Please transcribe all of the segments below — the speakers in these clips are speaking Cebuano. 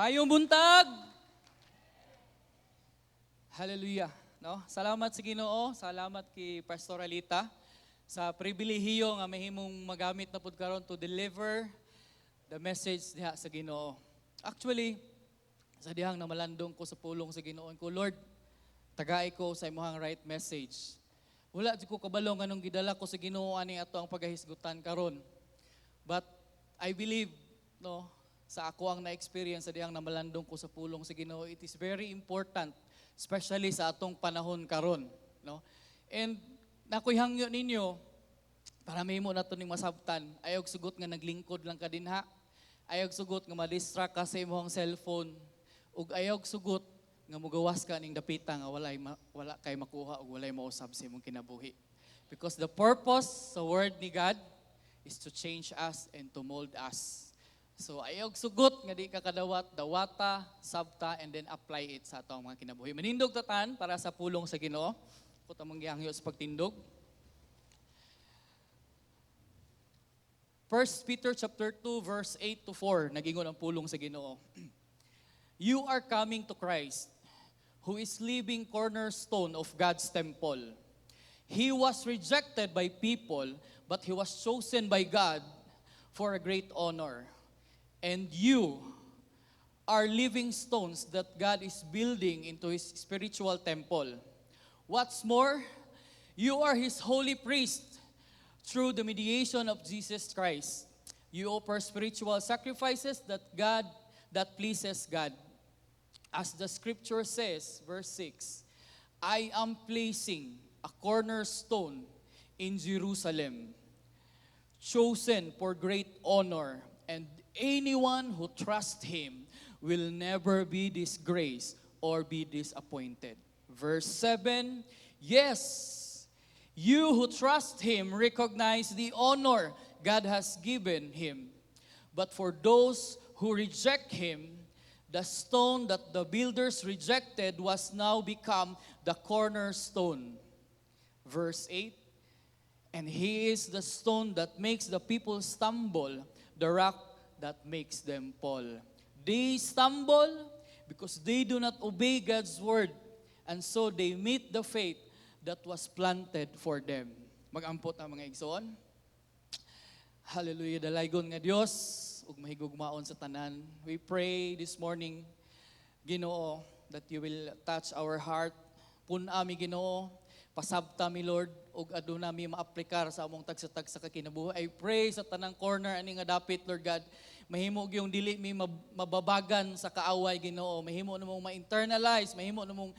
Mayong buntag! Hallelujah. No? Salamat sa Ginoo, salamat kay Pastor Alita sa pribilehiyo nga mahimong magamit na pud karon to deliver the message diha sa Ginoo. Actually, sa dihang namalandong ko sa pulong sa Ginoo ko, "Lord, tagai ko sa imong right message." Wala jud ko kabalo nganong gidala ko sa Ginoo ani ato ang pagahisgutan karon. But I believe, no, sa ako ang na-experience sa dihang namalandong ko sa pulong sa Ginoo, it is very important, especially sa atong panahon karon, no? And nakoy hangyo ninyo para mahimo nato ning masabtan. Ayaw sugot nga naglingkod lang ka dinha. Ayaw sugot nga ma-distract ka sa imong cellphone ug ayaw sugot nga mugawas ka ning dapita nga wala kay makuha ug walay mausab sa imong kinabuhi. Because the purpose sa word ni God is to change us and to mold us. So ayaw sugot nga di ka kadawat, dawata, sabta, and then apply it sa atong mga kinabuhi. Manindog ta tanan para sa pulong sa Ginoo. Ako tamang gihangyo sa pagtindog. 1 Peter chapter 2 verse 8 to 4, nagingon ang pulong sa Ginoo. "You are coming to Christ, who is living cornerstone of God's temple. He was rejected by people, but he was chosen by God for a great honor. And you are living stones that God is building into his spiritual temple. What's more, you are his holy priest through the mediation of Jesus Christ. You offer spiritual sacrifices that pleases God. As the scripture says, verse 6, 'I am placing a cornerstone in Jerusalem, chosen for great honor, and anyone who trusts him will never be disgraced or be disappointed.' Verse 7, 'Yes, you who trust him recognize the honor God has given him. But for those who reject him, the stone that the builders rejected was now become the cornerstone.' Verse 8, 'And he is the stone that makes the people stumble, the rock that makes them fall. They stumble because they do not obey God's word, and so they meet the fate that was planted for them.'" Mag-ampo ta, mga igsoon. Hallelujah, dalaygon nga Dios ug mahigugmaon sa tanan. We pray this morning, Ginoo, that you will touch our heart. Pun-a mi, Ginoo, pasabta mi, Lord, ug aduna mi maaplikar sa among tagsa-tagsa ka kinabuhi. I pray sa tanang corner ani nga dapit, Lord God, mahimo gyung dili mi mababagan sa kaaway, Ginoo. Mahimo namong ma-internalize, mahimo namong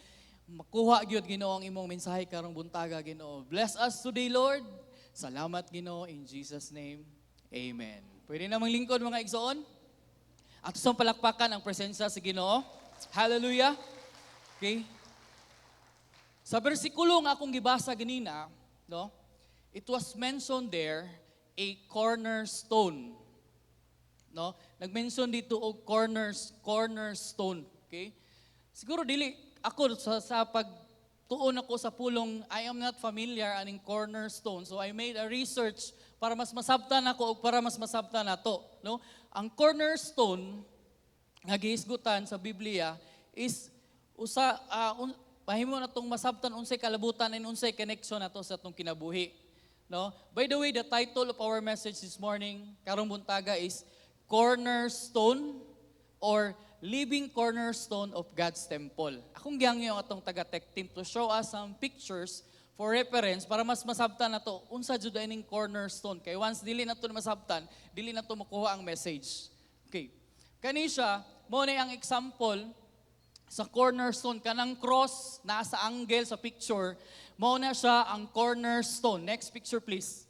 makuha gyud, Ginoo, ang imong mensahe karong buntaga, Ginoo. Bless us today, Lord. Salamat, Ginoo, in Jesus' name. Amen. Pwede na lingkod, mga igsoon? Ato sang palakpakan ang presensya sa Ginoo. Hallelujah. Okay. Sa bersikulo nga akong gibasa ganina, no? It was mentioned there a cornerstone. No? Nag-mention dito og cornerstone, okay? Siguro dili ako sa pagtuon ako sa pulong, I am not familiar aning cornerstone. So I made a research para mas masabtan ako og para mas masabtan nato, no? Ang cornerstone nga gihisgutan sa Biblia is usa mahimo na tong masabtan unsay kalabutan and unsay connection nato sa atong kinabuhi, no? By the way, the title of our message this morning karong buntaga is Cornerstone or Living Cornerstone of God's Temple. Akong gihangyo ang atong taga-tech team to show us some pictures for reference para mas masabtan nato unsa jud ining cornerstone, kay once dili nato masabtan, dili nato makuha ang message. Okay. Kani siya, mao na ang example sa cornerstone, kanang cross nasa angle sa picture, mao na siya ang cornerstone. Next picture, please.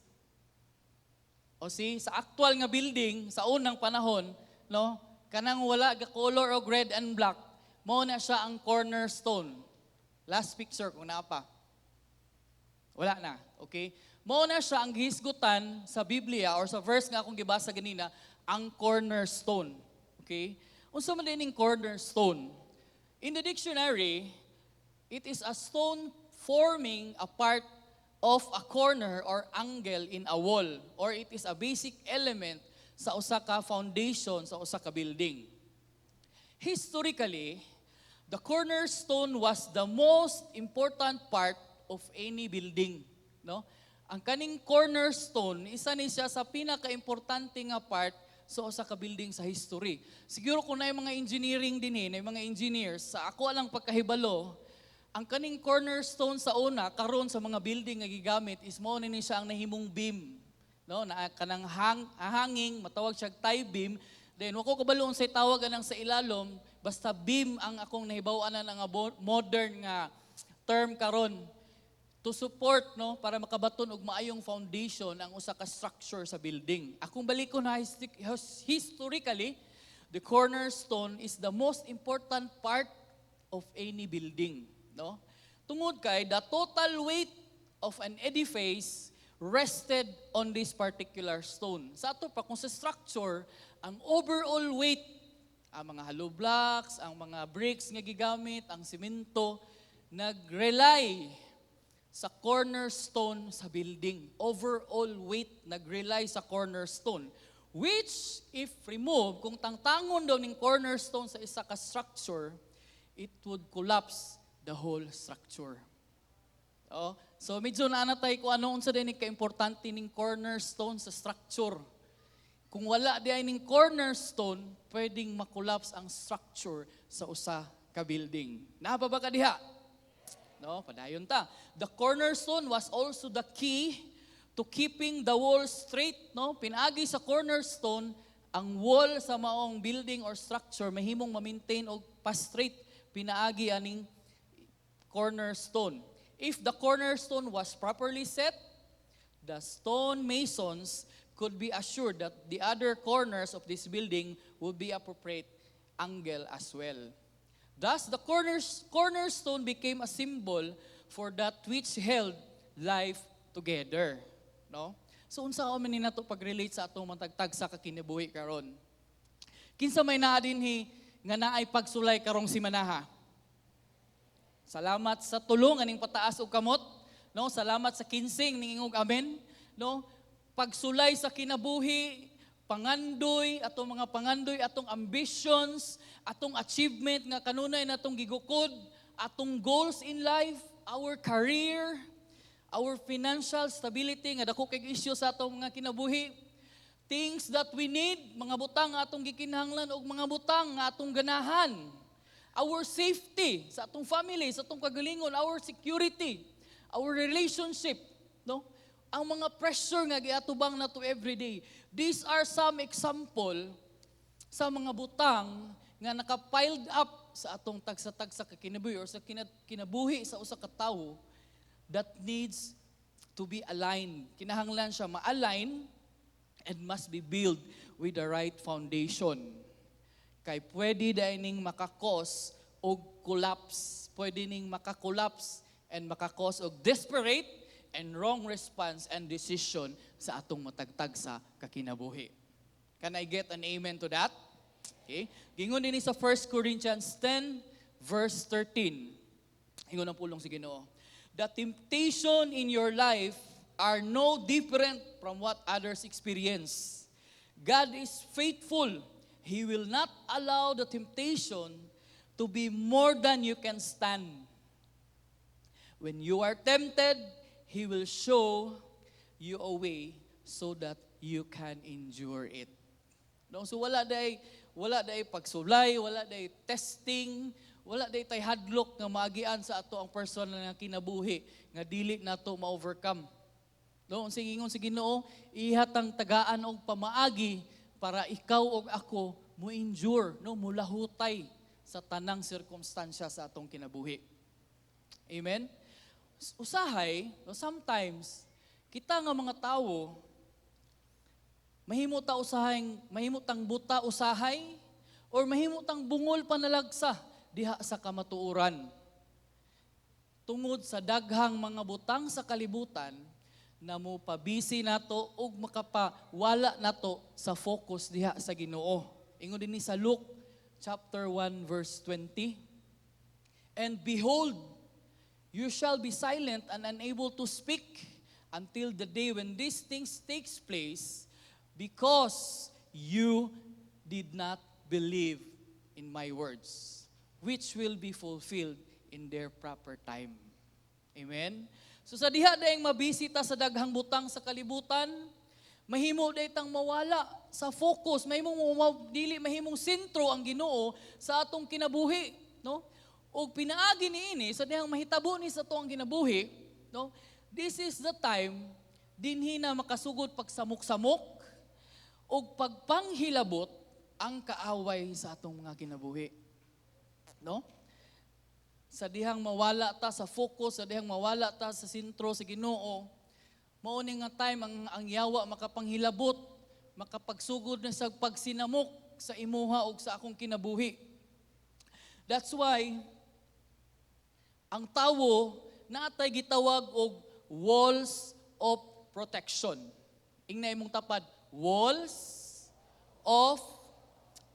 O see, sa actual nga building sa unang panahon, no, kanang wala ga color og red and black, mao na siya ang cornerstone. Last picture kung naa pa. Wala na, okay? Mao na siya ang gihisgutan sa Biblia or sa verse nga akong gibasa ganina, ang cornerstone. Okay? Unsa man dining cornerstone? In the dictionary, it is a stone forming a part of a corner or angle in a wall, or it is a basic element sa usa ka foundation sa usa ka building. Historically, the cornerstone was the most important part of any building, no? Ang kaning cornerstone, isa ni siya sa pinaka-importante nga part sa usa ka building sa history. Siguro kung naay mga engineering dinhi, naay mga engineers, sa ako lang pagkahibalo, ang kaning cornerstone sa una karon sa mga building nga gigamit is mao ni siya ang nahimong beam. No, na kanang hanging, matawag siya tie beam. Then wa ko kabalo unsay tawag anang sa ilalom, basta beam ang akong nahibaw-an na nga modern nga term karon to support, no, para makabaton og maayong foundation ang usa ka structure sa building. Akong balikon na historically, the cornerstone is the most important part of any building, no? Tungod kay the total weight of an edifice rested on this particular stone. Sa ato pa kung sa structure, ang overall weight, ang mga hollow blocks, ang mga bricks nga gigamit, ang simento, nag-rely sa cornerstone sa building. Overall weight nag-rely sa cornerstone. Which, if removed, kung tangtangon daw ning cornerstone sa isa ka structure, it would collapse the whole structure. Oh, so medyo naanatay ko ano unsa din ka-importante ning cornerstone sa structure. Kung wala diay ning cornerstone, pwedeng makolapse ang structure sa usa ka building. Naa pa ba ka diha? No, padayon ta. The cornerstone was also the key to keeping the wall straight, no? Pinaagi sa cornerstone, ang wall sa maong building or structure mahimong ma-maintain og pa-straight pinaagi aning cornerstone. If the cornerstone was properly set, the stone masons could be assured that the other corners of this building would be appropriate angle as well. Thus, the cornerstone became a symbol for that which held life together. No? So unsa man ni nato pag-relate sa atong matagtag sa kakinabuhi karon? Kinsa may naa dinhi nga naay pagsulay karong simanaha? Salamat sa tulong aning pataas og kamot, no? Salamat sa kinsing ningingog amen, no? Pagsulay sa kinabuhi, pangandoy, atong mga pangandoy, atong ambitions, atong achievement nga kanunay natong gigukod, atong goals in life, our career, our financial stability nga dako kay issue sa atong mga kinabuhi, things that we need, mga butang nga atong gikinahanglan og mga butang nga atong ganahan, our safety sa atong family, sa atong kagalingon, our security, our relationship, no? Ang mga pressure nga giatubang nato every day. These are some example sa mga butang nga naka-piled up sa atong tagsa-tagsa ka kinabuhi or sa kinabuhi sa usa ka tawo that needs to be aligned. Kinahanglan siya ma-align and must be built with the right foundation. Kay pwede ning maka-cause og collapse. Pwede ning maka-collapse and maka-cause og desperate and wrong response and decision sa atong matagtag sa kakinabuhi. Can I get an amen to that? Okay. Gingon dinhi sa 1 Corinthians 10 verse 13. Ingon ang pulong sa Ginoo. "The temptation in your life are no different from what others experience. God is faithful. He will not allow the temptation to be more than you can stand. When you are tempted, He will show you a way so that you can endure it." No, so wala diay pagsulay, wala diay testing, wala diay tay hadlok nga maagian sa ato ang personal nga kinabuhi nga dili nato ma-overcome. No, ang ingon sa Ginoo, ihatang tagaan og pamaagi para ikaw ug ako mo endure, no, mulahutay sa tanang sirkumstansya sa atong kinabuhi. Amen? Usahay, no, sometimes kita nga mga tawo mahimo ta usahay, mahimo tang buta usahay or mahimo tang bungol panalagsa diha sa kamatuoran. Tungod sa daghang mga butang sa kalibutan na mo pabisi nato ug makapawala nato sa focus diha sa Ginoo. Ingon dinhi sa Luke chapter 1 verse 20. "And behold, you shall be silent and unable to speak until the day when these things takes place, because you did not believe in my words, which will be fulfilled in their proper time." Amen? So sa diha dayong mabisi ta sa daghang butang sa kalibutan, mahimo day tang mawala sa focus, mahimong dili mahimong sentro ang Ginoo sa atong kinabuhi, no? Og pinaagi niini sa dihang mahitabo ni sa atong kinabuhi, no? This is the time dinhi na makasugod pagsamok-samok ug pagpanghilabot ang kaaway sa atong mga kinabuhi. No? Sa dihang mawala ta sa focus, sa dihang mawala ta sa sentro sa Ginoo, mao ni nga time ang yawa makapanghilabot, makapagsugod na sa pagsinamok sa imuha ug sa akong kinabuhi. That's why ang tawo naatay gitawag og walls of protection. Ingna imong tapad, walls of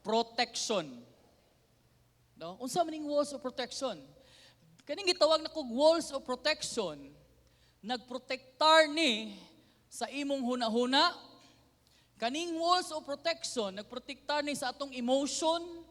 protection. No? Unsa man ning walls of protection? Kaning gitawag na kog walls of protection, nagprotektar ni sa imong hunahuna. Kaning walls of protection, nagprotektar ni sa atong emotion.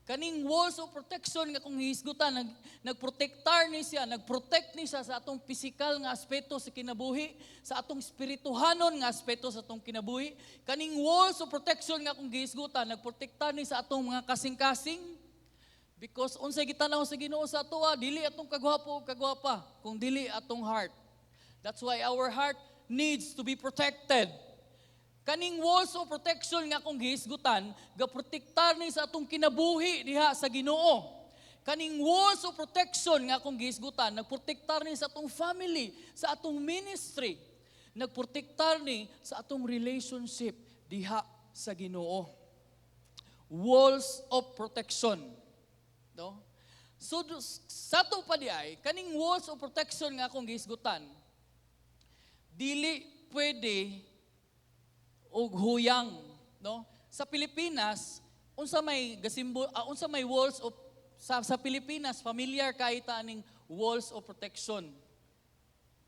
Kaning walls of protection nga kung hisgutan, nagprotektar ni siya, nagprotect ni siya sa atong pisikal nga aspeto sa kinabuhi, sa atong espirituhanon nga aspeto sa atong kinabuhi. Kaning walls of protection nga kung gihisgutan, nagprotektar ni sa atong mga kasing-kasing. Because unsay gitanaw sa Ginoo sa atoa, dili atong kagwapo o kagwapa, kung dili atong heart. That's why our heart needs to be protected. Kaning walls of protection nga kung gihisgutan, gaprotektar ni sa atong kinabuhi diha sa Ginoo. Kaning walls of protection nga kung gihisgutan, nagprotektar ni sa atong family, sa atong ministry. Nagprotektar ni sa atong relationship diha sa Ginoo. Walls of protection. No? So sa to pa di ay, kaning walls of protection nga akong gihisgutan, dili pwede og huyang, no? Sa Pilipinas, unsa may gasimbo, unsa may walls of sa Pilipinas, familiar kay ta aning walls of protection.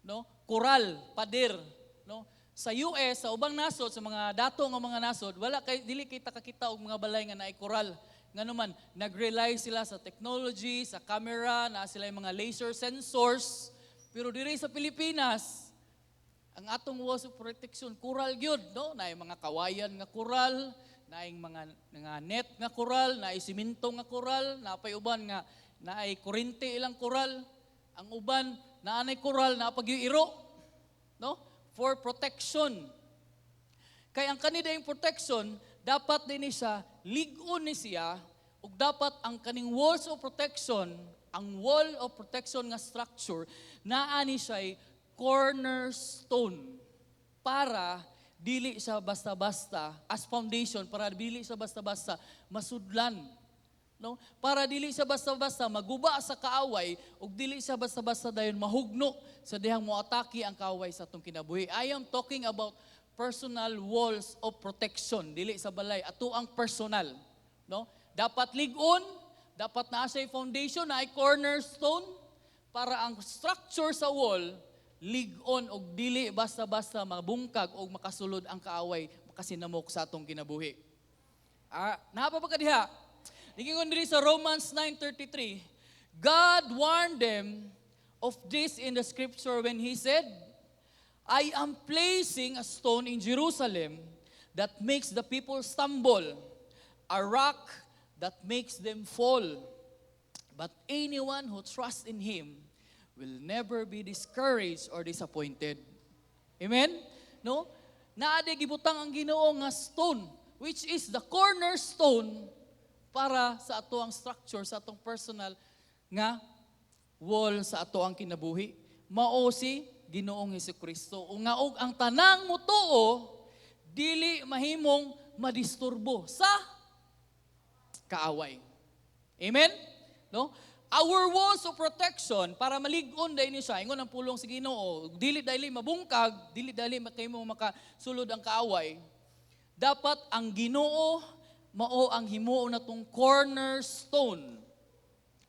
No? Koral, pader, no? Sa US, sa ubang nasod, sa mga dato nga mga nasod, wala kay dili kita kakita og mga balay nga naay koral. Ngano man, nag-rely sila sa technology, sa camera, na sila yung mga laser sensors. Pero diri sa Pilipinas, ang atong walls of protection coral gyud, no? Naay mga kawayan nga koral, naay mga nga net nga koral, naay simento nga koral, napay uban nga naay kuryente ilang koral. Ang uban naanay koral naa pa iro, no? For protection. Kay ang kanila yung protection, dapat din ni siya, lig-on ni siya, ug dapat ang kaning walls of protection, ang wall of protection nga structure, naa ni siya cornerstone para dili siya basta-basta as foundation, para dili siya basta-basta masudlan, no? Para dili siya basta-basta maguba sa kaaway ug dili siya basta-basta dayon mahugno sa dihang moatake ang kaaway sa atong kinabuhi. I am talking about personal walls of protection, dili sa balay, ato ang personal, no? Dapat lig-on, dapat naa siya foundation, naay cornerstone para ang structure sa wall lig-on og dili basta-basta mabungkag og makasulod ang kaaway, makasinamok sa atong kinabuhi. Naa pa ba ka diha? Niingon diri sa Romans 9:33, "God warned them of this in the scripture when he said, 'I am placing a stone in Jerusalem that makes the people stumble, a rock that makes them fall. But anyone who trusts in him will never be discouraged or disappointed.'" Amen? No? Naa diay gibutang ang Ginoo nga stone, which is the cornerstone para sa ato ang structure, sa atong personal nga wall sa ato ang kinabuhi. Mao si Ginoong Kristo. O nga og ang tanang mutuo dili mahimong madisturbo sa kaaway. Amen? No? Our walls of protection para malig-on dahil ni siya, ingon ang pulong sa Ginoo, dili dali mabungkag, dili dali kay mo makasulod ang kaaway. Dapat ang Ginoo mao ang himuon natong cornerstone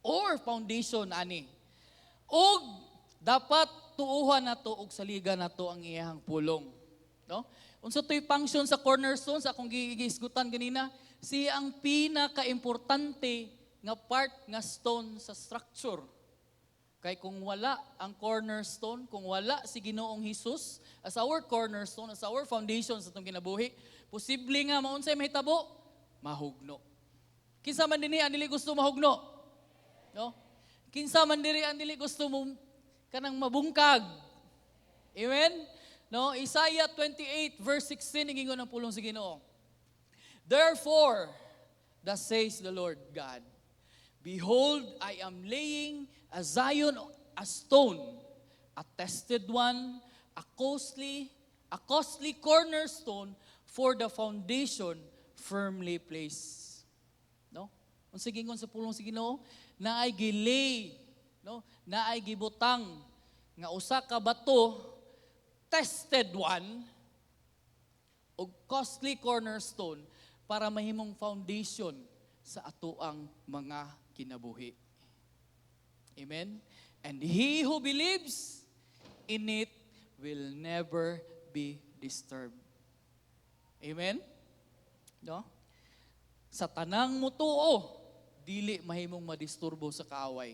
or foundation ani. Og dapat tuuhan nato og saligan nato ang iyahang pulong. No? Unsa to'y function sa cornerstone sa akong gihisgutan ganina? Siya ang pinaka-importante nga part nga stone sa structure. Kay kung wala ang cornerstone, kung wala si Ginoong Hesus as our cornerstone, as our foundation sa atong kinabuhi, posible nga maunsay mahitabo? Mahugno. Kinsa man dinhi ang dili gusto mahugno? No? Kinsa man diri ang dili gusto mo kanang mabungkag? Amen? No, Isaiah 28 verse 16, ingon ang pulong sa Ginoo. "Therefore, thus says the Lord God, behold, I am laying a Zion a stone, a tested one, a costly cornerstone for the foundation, firmly placed." No? Unsa gingon sa pulong sa Ginoo? Naay gilay, no? Naay gibutang nga usa ka bato, tested one ug costly cornerstone para mahimong foundation sa atoang mga kinabuhi. Amen? "And he who believes in it will never be disturbed." Amen? No? Sa tanang mutuo, dili mahimong madisturbo sa kaaway.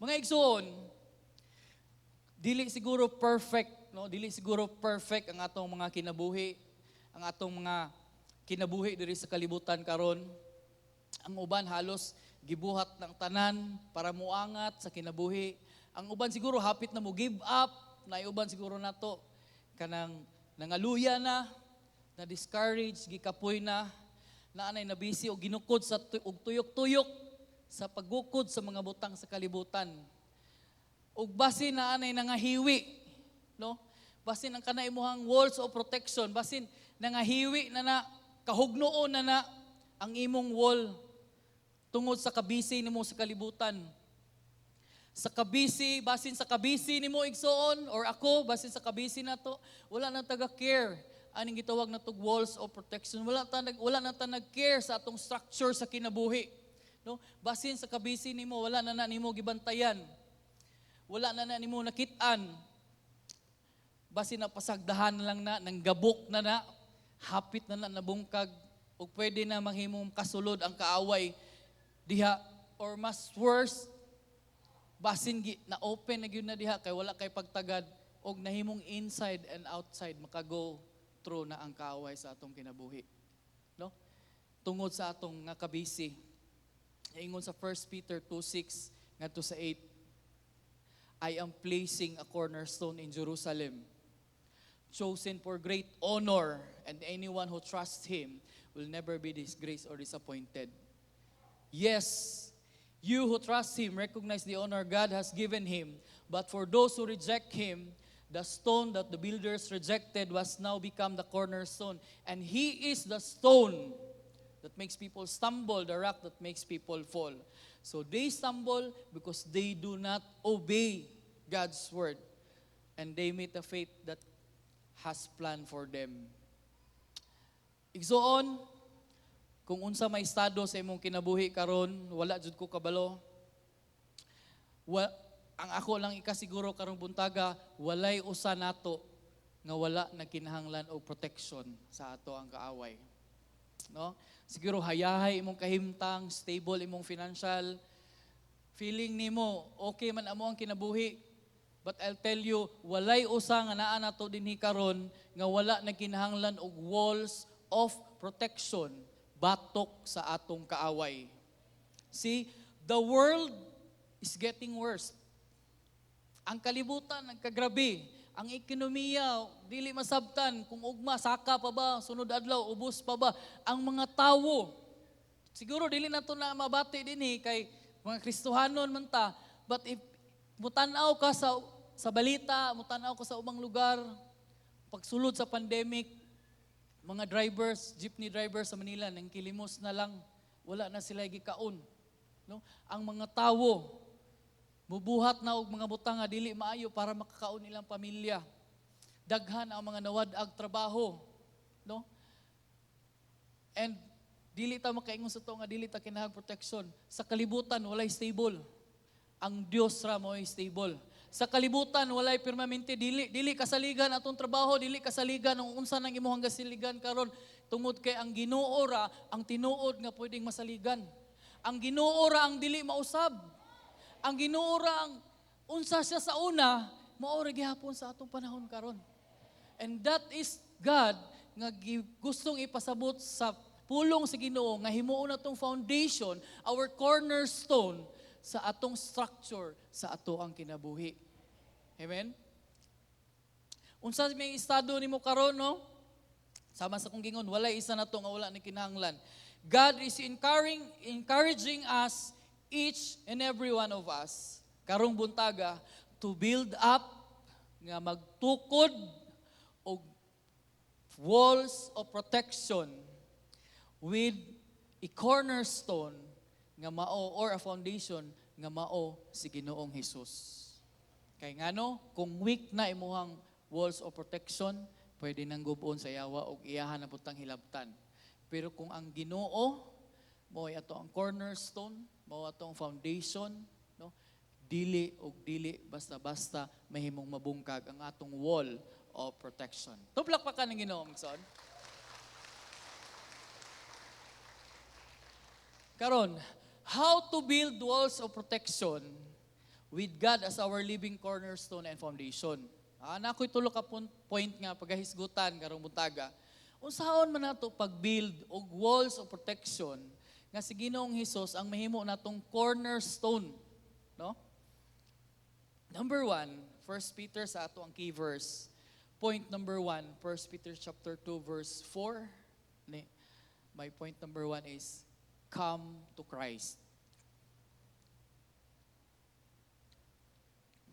Mga igsoon, dili siguro perfect, no? Dili siguro perfect ang atong mga kinabuhi, ang atong mga kinabuhi diri sa kalibutan karon. Ang uban halos gibuhat ng tanan para muangat sa kinabuhi. Ang uban siguro hapit na mo give up, na uban siguro nato kanang nangaluya na, na discourage, gikapoy na, naanay na busy o ginukod sa og tuyok-tuyok sa paggukod sa mga butang sa kalibutan. Ug basin naanay nangahiwi, no? Basin ang kana imuhang walls of protection, basin nangahiwi na na, kahugnoon na na ang imong wall tungod sa kabisi nimo sa kalibutan. Sa kabisi, basin sa kabisi nimo, igsoon, or ako, basin sa kabisi nato, wala na taga-care aning gitawag na tog walls of protection. Wala na ta nag-care sa atong structure sa kinabuhi. No? Basin sa kabisi nimo, wala na na nimo gibantayan. Wala na na nimo nakit-an. Basin na pasagdahan lang na, nang gabok na na, hapit na na nabungkag, ug pwede na mahimong kasulod ang kaaway diha, or mas worse, basin gi, na open na gyud na diha kay wala kay pagtagad og nahimong inside and outside makago through na ang kaaway sa atong kinabuhi, no, tungod sa atong nga kabisi. Ingon sa 1 Peter 2:6 ngadto sa 8, "I am placing a cornerstone in Jerusalem, chosen for great honor, and anyone who trusts him will never be disgraced or disappointed. Yes, you who trust him recognize the honor God has given him. But for those who reject him, the stone that the builders rejected was now become the cornerstone. And he is the stone that makes people stumble, the rock that makes people fall. So they stumble because they do not obey God's word. And they meet the fate that has planned for them." Igsoon, kung unsa may estado sa imong kinabuhi karon, wala jud ko kabalo. Ang ako lang ikasiguro karong buntaga, walay usa nato nga wala nagkinahanglan og protection sa ato ang kaaway. No? Siguro hayahay imong kahimtang, stable imong financial, feeling nimo okay man amo ang kinabuhi. But I'll tell you, walay usa nga naa nato dinhi karon nga wala nagkinahanglan og walls of protection batok sa atong kaaway. See, the world is getting worse. Ang kalibutan nagkagrabe. Ang ekonomiya dili masabtan kung ugma saka pa ba, sunod adlaw ubos pa ba. Ang mga tawo siguro dili nato na mabati dinhi kay mga Kristohanon man ta, but if mutan-aw ka sa balita, mutan-aw ka sa ubang lugar, pagsulod sa pandemic, mga drivers, jeepney drivers sa Manila nang kilimos na lang, wala na sila gikaon. No? Ang mga tawo mubuhat na og mga butang nga dili maayo para makakaon ilang pamilya. Daghan ang mga nawad-ag trabaho, no? And dili ta makaingon sa to nga dili ta kinahanglan protection. Sa kalibutan walay stable. Ang Dios ra mo'y stable. Sa kalibutan walay permanente, dili kasaligan atong trabaho, dili kasaligan ang unsa nang imong gasiligan karon. Tungod kay ang Ginoo ra ang tinuod nga pwedeng masaligan. Ang Ginoo ra ang dili mausab. Ang Ginoo ra ang unsa siya sa una, mao ra gihapon sa atong panahon karon. And that is God nga gustong ipasabot sa pulong sa Ginoo nga himuon natong foundation, our cornerstone sa atong structure sa ato ang kinabuhi. Amen? Unsa may estado nimo karon, no? Sama sa kong gingon, walay isa na to nga wala ni kinahanglan. God is encouraging us, each and every one of us, karong buntaga, to build up nga magtukod og walls of protection with a cornerstone nga mao or a foundation nga mao si Ginoong Hesus. Kay ngano, kung weak na imuhang walls of protection, pwede nang gub-on sa yawa og iyahan na putang hilabtan. Pero kung ang Ginoo mao ato ang cornerstone, mao ato ang foundation, no? Dili og dili basta-basta mahimong mabungkag ang atong wall of protection. Tuplak pa ka ng Ginoo, magson. Karon, how to build walls of protection with God as our living cornerstone and foundation. Na ako'y tulo ka point nga pagahisgutan karong buntaga. Unsaon man nato pag-build og walls of protection nga si Ginoong Hesus ang mahimo natong cornerstone, no? Number 1, 1 Peter sa ato ang key verse. Point number 1, 1 Peter chapter 2 verse 4. Ni, my point number 1 is come to Christ.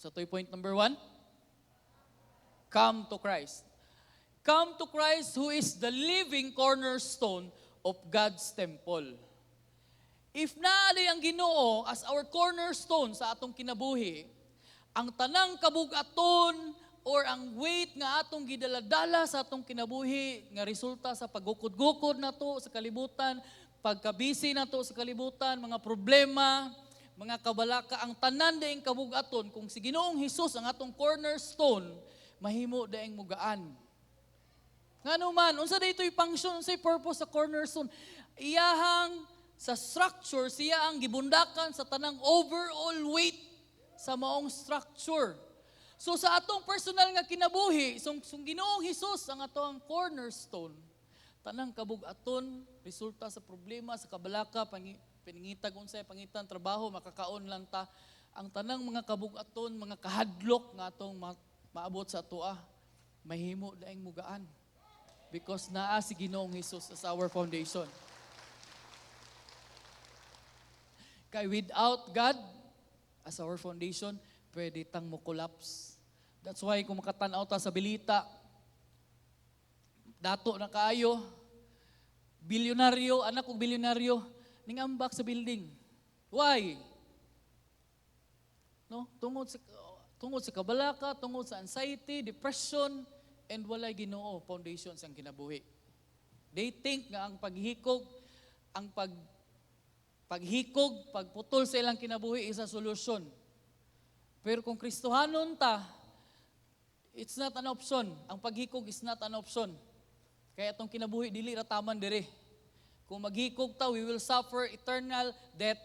Sa to'y point number 1? Come to Christ. Come to Christ, who is the living cornerstone of God's temple. If naali ang Ginoo as our cornerstone sa atong kinabuhi, ang tanang kabugaton or ang weight nga atong gidaladala sa atong kinabuhi nga resulta sa paggukod-gukod nato sa kalibutan, pagkabisi nato sa kalibutan, mga problema, mga kabalaka, ang tanan daing kabugaton, kung si Ginoong Hesus ang atong cornerstone, mahimo daing mugaan. Ngano man, unsa daytoy function, unsay purpose sa cornerstone? Iyahang sa structure, siya ang gibundakan sa tanang overall weight sa maong structure. So sa atong personal nga kinabuhi, sung Ginoong Hesus ang ato ang cornerstone, tanang kabugaton, resulta sa problema, sa kabalaka, paningitag unsay pangitan trabaho, makakaon lang ta, ang tanang mga kabugaton, mga kahadlok nga atong maabot sa atoa, mahimo daing mugaan. Because naa si Ginoong Hesus as our foundation. Kay without God as our foundation, pwede tang mo collapse. That's why kung makatan-aw ta sa bilita, dato na kaayo, bilyonaryo, anak og bilyonaryo, ningambak sa building. Why? No, tungod sa kabalaka, tungod sa anxiety, depression, and walay Ginoo foundation sa kinabuhi. They think nga ang paghikog, ang paghikog, pagputol sa ilang kinabuhi is a solution. Pero kung Kristohanon ta, it's not an option. Ang paghikog is not an option. Kaya itong kinabuhi, dili ra taman dire. Kung maghikog ta, we will suffer eternal death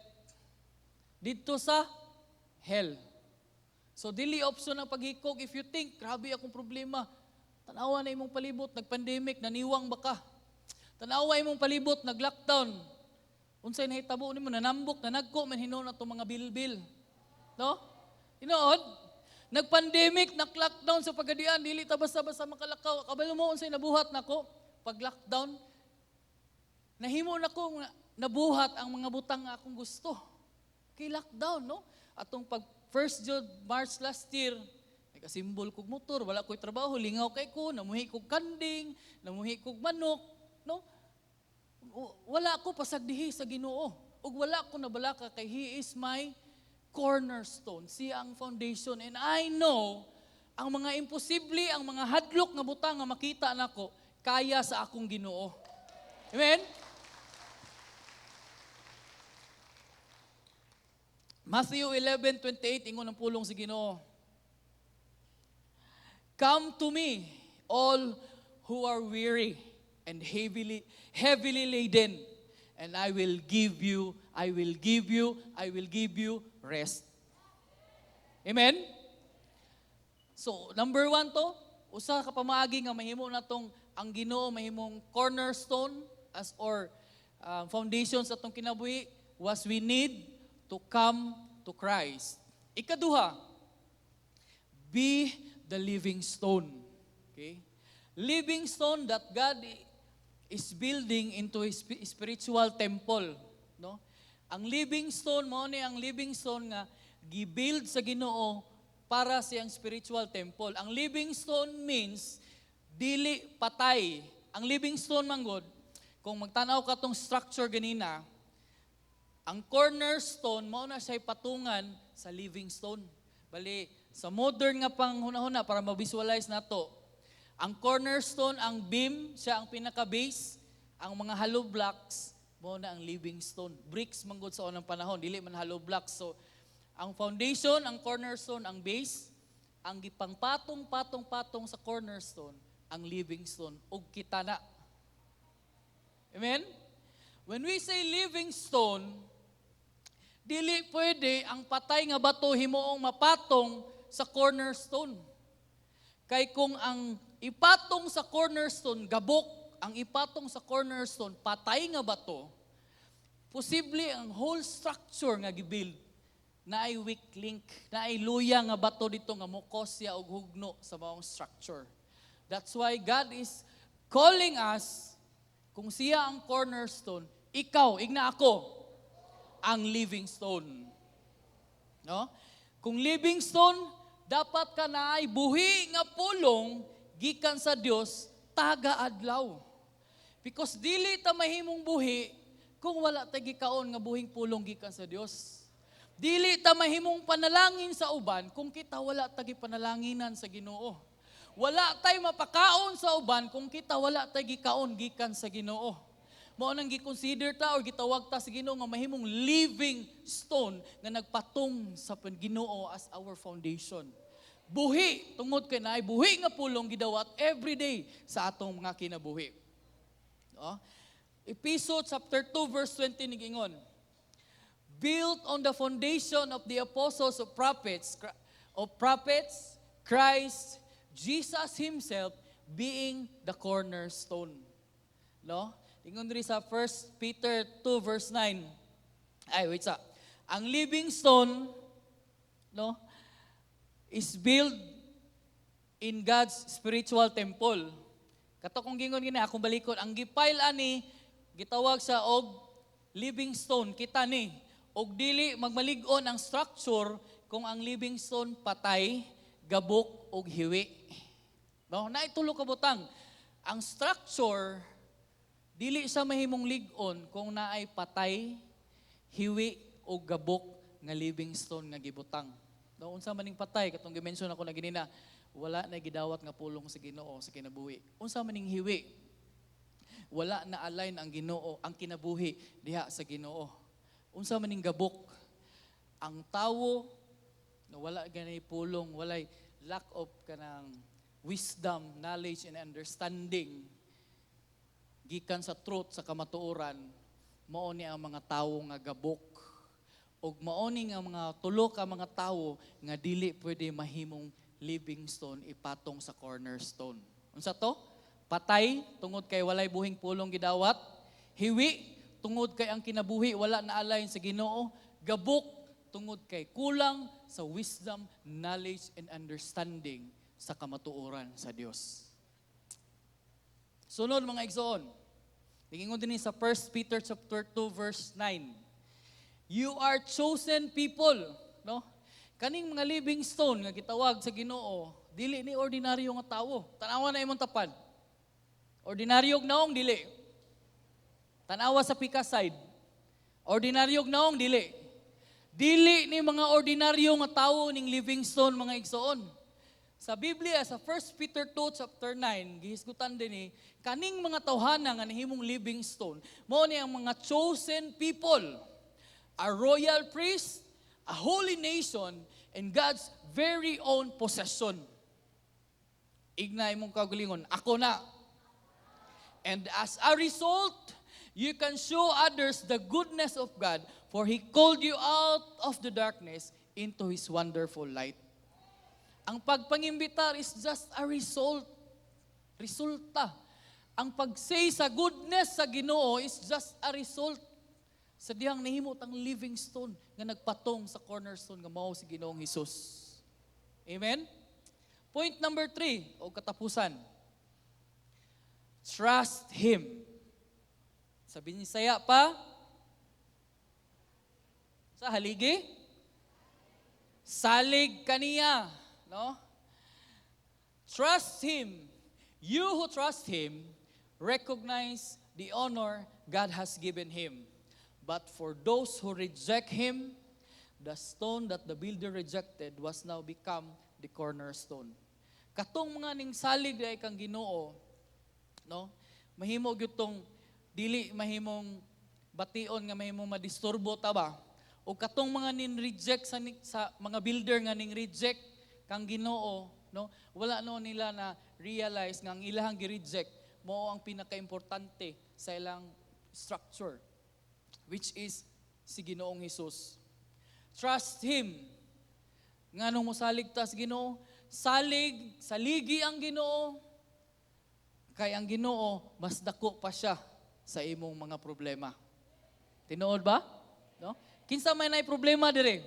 didto sa hell. So dili option ang paghikog. If you think, grabe akong problema, tanawa na imong palibot, nagpandemic, naniwang ba ka? Tanawa imong palibot, nag-lockdown. Unsay nahitabo nimo, nanambok, nanagko, man hinuon na itong mga bilbil. No? Hinood, nagpandemic, nag-lockdown sa pagadian, dili ta basta-basta makalakaw. Kabalo mo unsay nabuhat nako pag lockdown? Nahimo nako nabuhat ang mga butang nga akong gusto. Kay lockdown, no? Atong pag first June, March last year, nagasimbol kog motor, wala ko'y trabaho, lingaw kay ko, namuhi kog kanding, namuhi kog manok, no? Wala ko pasagdihi sa Ginoo. Ug wala ko nabalaka kay He is my cornerstone. Siya ang foundation. And I know, ang mga imposible, ang mga hadlok nga butang nga makita nako, kaya sa akong Ginoo. Amen? Matthew 11:28, ingon ang pulong si Ginoo. Come to me, all who are weary and heavily heavily laden, and I will give you, I will give you, I will give you rest." Amen? So, number one to, usa ka pamaagi nga mahimo natong ang Ginoo mahimong cornerstone as or foundation sa atong kinabuhi was we need to come to Christ. Ikaduha, be the living stone. Okay? Living stone that God is building into His spiritual temple, no? Ang living stone mao ni ang living stone nga gibuild sa Ginoo para sa iyang spiritual temple. Ang living stone means dili patay. Ang living stone manggod, kung magtanaw ka tong structure ganina, ang cornerstone mao na siya'y patungan sa living stone. Bali, sa modern nga panghuna-huna para ma-visualize nato, ang cornerstone, ang beam, siya ang pinaka-base, ang mga hollow blocks, mao na ang living stone. Bricks manggod sa unang panahon, dili man hollow blocks. So, ang foundation, ang cornerstone, ang base, ang gipangpatong patong patong sa cornerstone, ang living stone ug kita na. Amen? When we say living stone, dili pwede ang patay nga bato himuong mapatong sa cornerstone. Kay kung ang ipatong sa cornerstone gabok, ang ipatong sa cornerstone patay nga bato, posible ang whole structure nga gibuild naay weak link, naay luya nga bato dito nga mokos siya og hugno sa maong structure. That's why God is calling us, kung siya ang cornerstone, ikaw, igna ako, ang living stone. No? Kung living stone, dapat ka naay buhi nga pulong gikan sa Dios taga adlaw. Because dili ta mahimong buhi kung wala ta gikaon nga buhing pulong gikan sa Dios. Dili ta mahimong panalangin sa uban kung kita wala ta gipanalanginan sa Ginoo. Wala tay mapakaon sa uban kung kita wala tay gikaon gikan sa Ginoo. Mao nang gi-consider ta or gitawag ta sa Ginoo nga mahimong living stone nga nagpatong sa Ginoo as our foundation. Buhi tungod kay naay buhi nga pulong gidawat every day sa atong mga kinabuhi. No? Epeso chapter 2 verse 20 nigingon, "Built on the foundation of the apostles of prophets, Christ Jesus himself being the cornerstone." No? Ingon diri sa 1 Peter 2 verse 9. Ay, wait sa. Ang living stone, no, is built in God's spiritual temple. Kato kong gingon gini, akong balikon, ang gipile ani, gitawag sa og living stone, kita ni. Og dili magmalig-on ang structure kung ang living stone patay, gabok og hiwi. No, naitulo ka butang. Ang structure dili sa mahimong lig-on kung naay patay, hiwi o gabok nga living stone nga gibutang. No, unsa man ning patay katong gi-mention ako na ganina, wala na gidawat nga pulong sa Ginoo sa kinabuhi. Unsa man ning hiwi? Wala na align ang Ginoo, ang kinabuhi diha sa Ginoo. Unsa man ning gabok? Ang tawo na wala gani pulong, walay lack of kanang wisdom, knowledge and understanding gikan sa truth, sa kamatuoran, mao ni ang mga tawo nga gabok ug mao ni nga mga tulo ka mga tawo nga dili pwede mahimong living stone ipatong sa cornerstone. Unsa to? Patay tungod kay walay buhing pulong gidawat, hiwi tungod kay ang kinabuhi wala na align sa Ginoo, gabok tungod kay kulang sa wisdom, knowledge and understanding sa kamatuoran sa Dios. Sunod, mga igsoon. Tingingon din sa 1 Peter chapter 2 verse 9. "You are chosen people," no? Kaning mga living stone nga gitawag sa Ginoo, dili ni ordinaryo nga tawo. Tanawa na imong tapad. Ordinaryo og naong, dili? Tanawa sa pika side. Ordinaryo og naong, dili? Dili ni mga ordinaryo nga tawo ning living stone, mga igsoon. Sa Biblia, sa 1 Peter 2 chapter 9, gihisgutan din ni kaning mga tawhana nga nahimong living stone, mao ni ang mga chosen people, a royal priest, a holy nation, and God's very own possession. Igna imong kaugalingon, "Ako na." And as a result, you can show others the goodness of God, for He called you out of the darkness into His wonderful light. Ang pagpangimbitar is just a result. Resulta. Ang pag-say sa goodness sa Ginoo is just a result sa dihang nahimo tang living stone nga nagpatong sa cornerstone nga mao si Ginoong Hesus. Amen? Point number 3 o katapusan. Trust Him. Sa Binisaya pa, sa haligi, salig kaniya, no? Trust Him. You who trust Him, recognize the honor God has given him. But for those who reject Him, the stone that the builder rejected was now become the cornerstone. Katong mga ning salig ay kang Ginoo, no? Mahimo gyud tong dili mahimong bation nga mahimong madisturbo ta ba? O katong mga nin reject sa mga builder nga ning reject kang Ginoo, no? Wala no nila na realize nga ang ilahang gi-reject mao ang pinakaimportante sa ilang structure, which is si Ginoong Hesus. Trust Him. Nganong mosalig ta sa Ginoo? Salig, saligi ang Ginoo. Kay ang Ginoo mas dako pa siya sa imong mga problema. Tinuod ba? No? Kinsa may naay problema dire?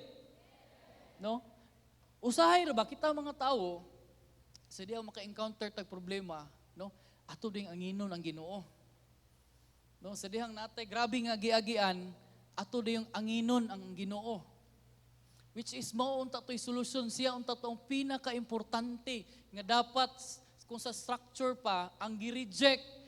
No? Usahay ra ba kita mga tao sa diha maka-encounter tag problema, no? Ato ding anginon ang Ginoo. No, sa dihang natay grabe nga giagian, ato ding anginon ang Ginoo. Which is mao unta to'y solusyon, siya unta tong pinaka-importante nga dapat kung sa structure pa ang gi-reject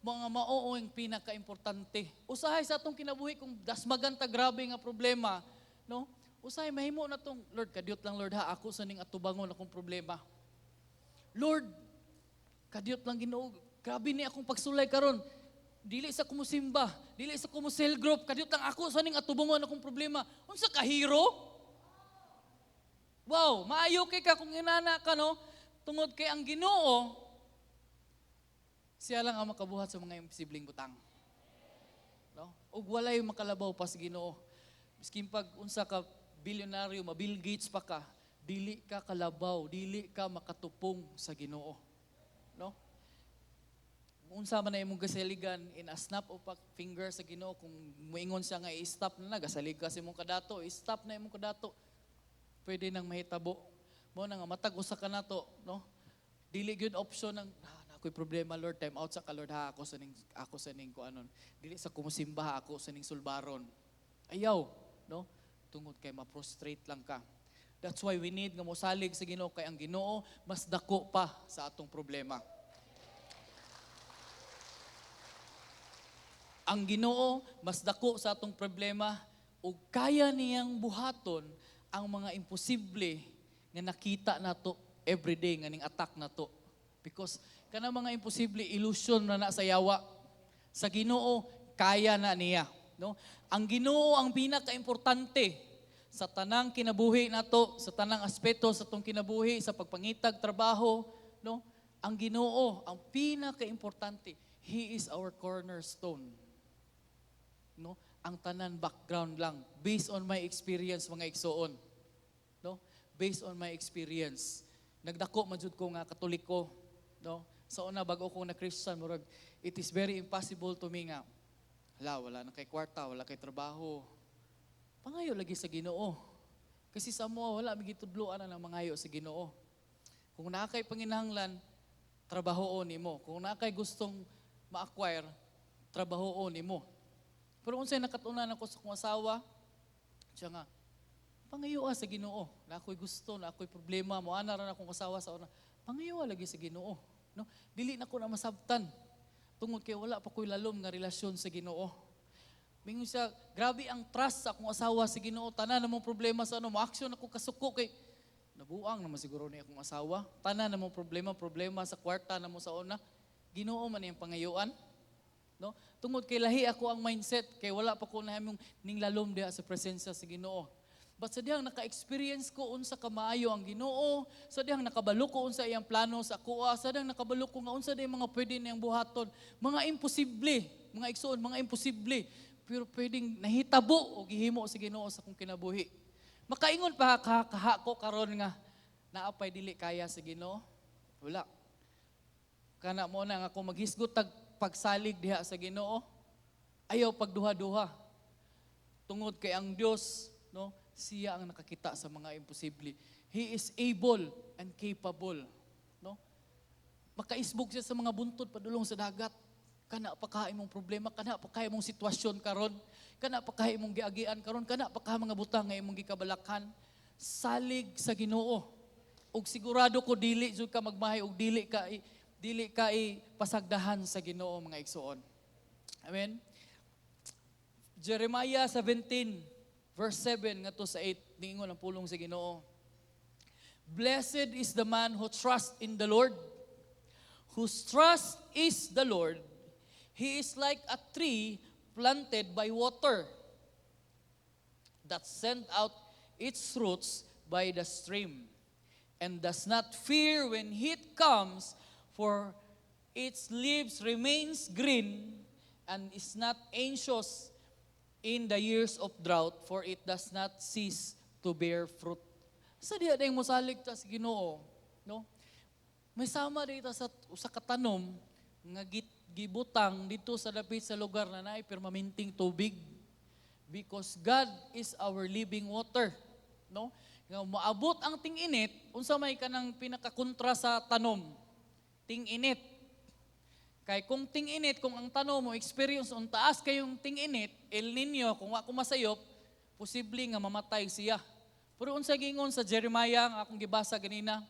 mga mao ang pinaka-importante. Usahay sa atong kinabuhi kung dasmagan ta grabe nga problema, no? Usahay mahimo na tong Lord, kadiyot lang, Lord, ha, ako sa ning atubangon akong problema. Lord, kadiyot lang, Ginoo, grabe ni akong pagsulay karon. Dili sa kumusimba, dili sa kumu cell group, kadiyot lang, ako sa ning atubangon akong problema. Unsa ka hero? Wow, maayo kay ka kung inana ka, no? Tungod kay ang Ginoo siya lang ang makabuhat sa mga imposibleng butang. No? Ug walay makalabaw pa sa Ginoo. Miskin pag unsa ka bilyonaryo, ma Bill Gates pa ka, dili ka kalabaw, dili ka makatupong sa Ginoo. No? Unsa man na imong gasaligan, in a snap of a finger sa Ginoo, kung muingon siya nga i-stop na, nagasalig ka sa imong kadato, i-stop na imong kadato. Pwede nang mahitabo. Mo na nga matag usa ka nato, no? Dili gyud option ng ah, na ako'y problema, Lord, time out sa ka, Lord, ha, ako sa ning kuanon. Dili sa kumusimba ha, ako sa ning sulbaron. Ayaw, no? Tungod kay ma-frustrate lang ka. That's why we need nga mosalig sa Ginoo kay ang Ginoo mas dako pa sa atong problema. Ang Ginoo mas dako sa atong problema ug kaya niyang buhaton ang mga imposible nga nakita nato everyday nga ning attack nato. Because kana mga imposible, illusion na na sa yawa. Sa Ginoo kaya na niya, no? Ang Ginoo ang pinakaimportante sa tanang kinabuhi nato, sa tanang aspeto sa atong kinabuhi, sa pagpangitag trabaho, no? Ang Ginoo ang pinakaimportante. He is our cornerstone. No? Ang tanan background lang based on my experience, mga igsoon. No? Based on my experience. Nagdako man jud ko nga Katoliko, no? Sa una bago ko na Christian, murag it is very impossible to me nga hala, wala na kay kwarta, wala kay trabaho. Pangayo lagi sa Ginoo. Kasi sa mo wala mi gitudloan na ng mangayo sa Ginoo. Kung naa kay panginahanglan, trabahoon nimo. Kung naa kay gustong ma-acquire, trabahoon nimo. Pero unsay nakatunan ako sa akong asawa, siya nga, pangayo sa Ginoo. Na ako'y gusto, na ako'y problema, mo ana ra na akong asawa sa una. Pangayo lagi sa Ginoo. No? Dili na ko na masabtan. Tungod kay wala pa ko'y lalom nga relasyon sa Ginoo. Mingon siya, grabe ang trust sa akong asawa sa Ginoo. Tanan namong problema sa ano, mo-action ako kasuko kay nabuang naman siguro ni akong asawa. Tanan namong problema, problema sa kwarta namo sa una. Ginoo man iyang pangayuan. No? Tungod kay lahi ako ang mindset kay wala pa ko nahimong ning lalom diha sa presensya sa Ginoo. But sa dihang naka-experience ko unsa kamaayo ang Ginoo, sa dihang nakabalo ko unsa iyang plano sa akoa, sa dihang nakabalo ko nga unsa day mga pwede niyang buhaton, mga imposible, mga igsoon, mga imposible, pero pwedeng nahitabo o gihimo sa Ginoo sa akong kinabuhi. Makaingon pa kaha ko karon nga naa pay dili kaya sa Ginoo? Wala. Kana mo na nga kung maghisgot tag pagsalig diha sa Ginoo, ayaw pagduha-duha. Tungod kay ang Dios, no, siya ang nakakita sa mga imposible. He is able and capable, no? Makaisbog siya sa mga buntod padulong sa dagat. Kana pa ka imong problema, kana pa ka imong sitwasyon karon, kana pa ka imong giagian karon, kana pa ka mga butang nga imong gikabalakan. Salig sa Ginoo. Ug sigurado ko dili jud ka magmahay ug dili ka pasagdahan sa Ginoo, mga igsoon. Amen. Jeremiah 17 verse 7 ngadto sa 8, niingon ang pulong sa Ginoo. "Blessed is the man who trusts in the Lord, whose trust is the Lord. He is like a tree planted by water that send out its roots by the stream and does not fear when heat comes, for its leaves remains green, and is not anxious in the years of drought, for it does not cease to bear fruit." Sa diha dayong mosalig ta sa Ginoo, no? May sama dito sa usa ka tanom nga gibutang dito sa dapit sa lugar na naay permanenteng tubig because God is our living water, no? Nga moabot ang ting-init, unsa may kanang pinakakontra sa tanom? Ting-init. Kay kung ting-init, kung ang tanom mo experience ang taas kayong ting-init, El Nino, kung wa ko masayop, posible nga mamatay siya. Pero unsa gingon sa Jeremiah nga akong gibasa ganina,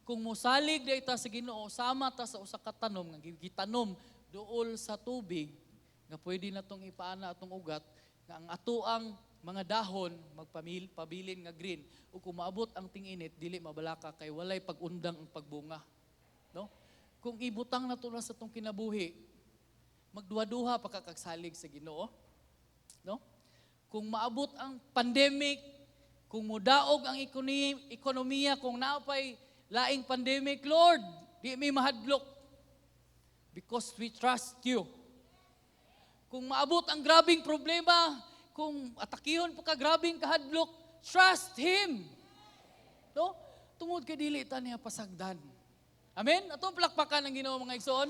kung mosalig day ta sa Ginoo, sama ta sa usa ka tanom nga gitanom duol sa tubig nga pwede na tong ipaana atong ugat nga ang atoang mga dahon magpamil pabilin nga green, ug kung maabot ang ting-init, dili mabalaka kay walay pag-undang ang pagbunga, no? Kung ibutang na to na sa atong kinabuhi, magduha-duha pa ka kagsalig sa Ginoo, no? Kung maabot ang pandemic, kung mudaog ang ekonomiya, kung naapay laing pandemic, Lord, di mi mahadlok because we trust you. Kung maabot ang grabing problema, kung atakihon pa ka grabing kahadlok, trust Him. No? Tungod kay dili ta niya pasagdan. Amen? Atong palakpakan ang Ginoo, mga igsoon.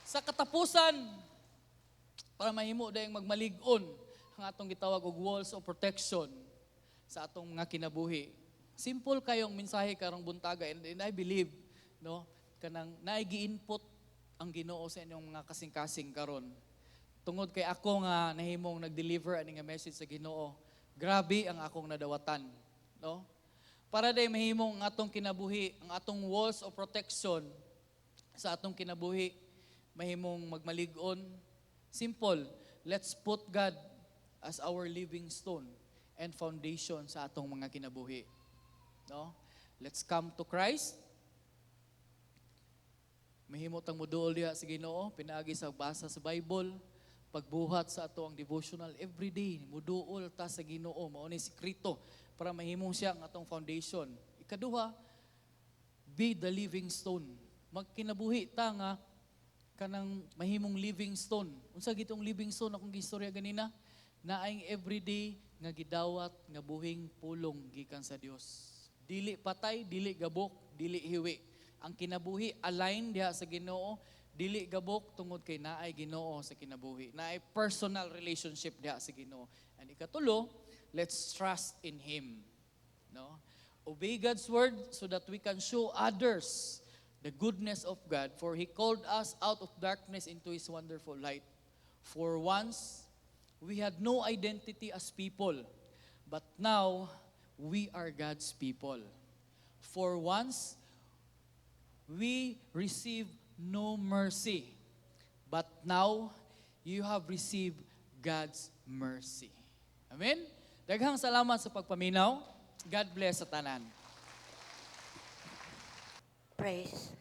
Sa katapusan, para mahimo dayong magmalig-on ang atong gitawag og walls of protection sa atong mga kinabuhi. Simple kayong mensahe karong buntaga and I believe, no, kanang naay gi-input ang Ginoo sa inyong mga kasing-kasing karon. Tungod kay ako nga nahimong nag-deliver ani nga message sa Ginoo, grabe ang akong nadawatan, no? Para day mahimong ang atong kinabuhi, ang atong walls of protection sa atong kinabuhi mahimong magmalig-on. Simple, let's put God as our living stone and foundation sa atong mga kinabuhi. No? Let's come to Christ. Mahimo tang moduol diha sa Ginoo pinaagi sa basa sa Bible, pagbuhat sa ato ang devotional every day, muduol ta sa Ginoo, mao ni sekreto para mahimong siya ang atong foundation. Ikaduha, be the living stone. Magkinabuhi ta nga kanang mahimong living stone. Unsa gitong living stone akong gistorya ganina? Naay everyday nga gidawat nga buhing pulong gikan sa Dios. Dili patay, dili gabok, dili hiwi. Ang kinabuhi align diha sa Ginoo, dili gabok tungod kay naay Ginoo sa kinabuhi. Naay personal relationship diha sa Ginoo. And ikatulo, let's trust in Him. No? Obey God's word so that we can show others the goodness of God, for He called us out of darkness into His wonderful light. For once, we had no identity as people, but now we are God's people. For once, we receive no mercy, but now you have received God's mercy. Amen? Daghang salamat sa pagpaminaw. God bless sa tanan. Praise.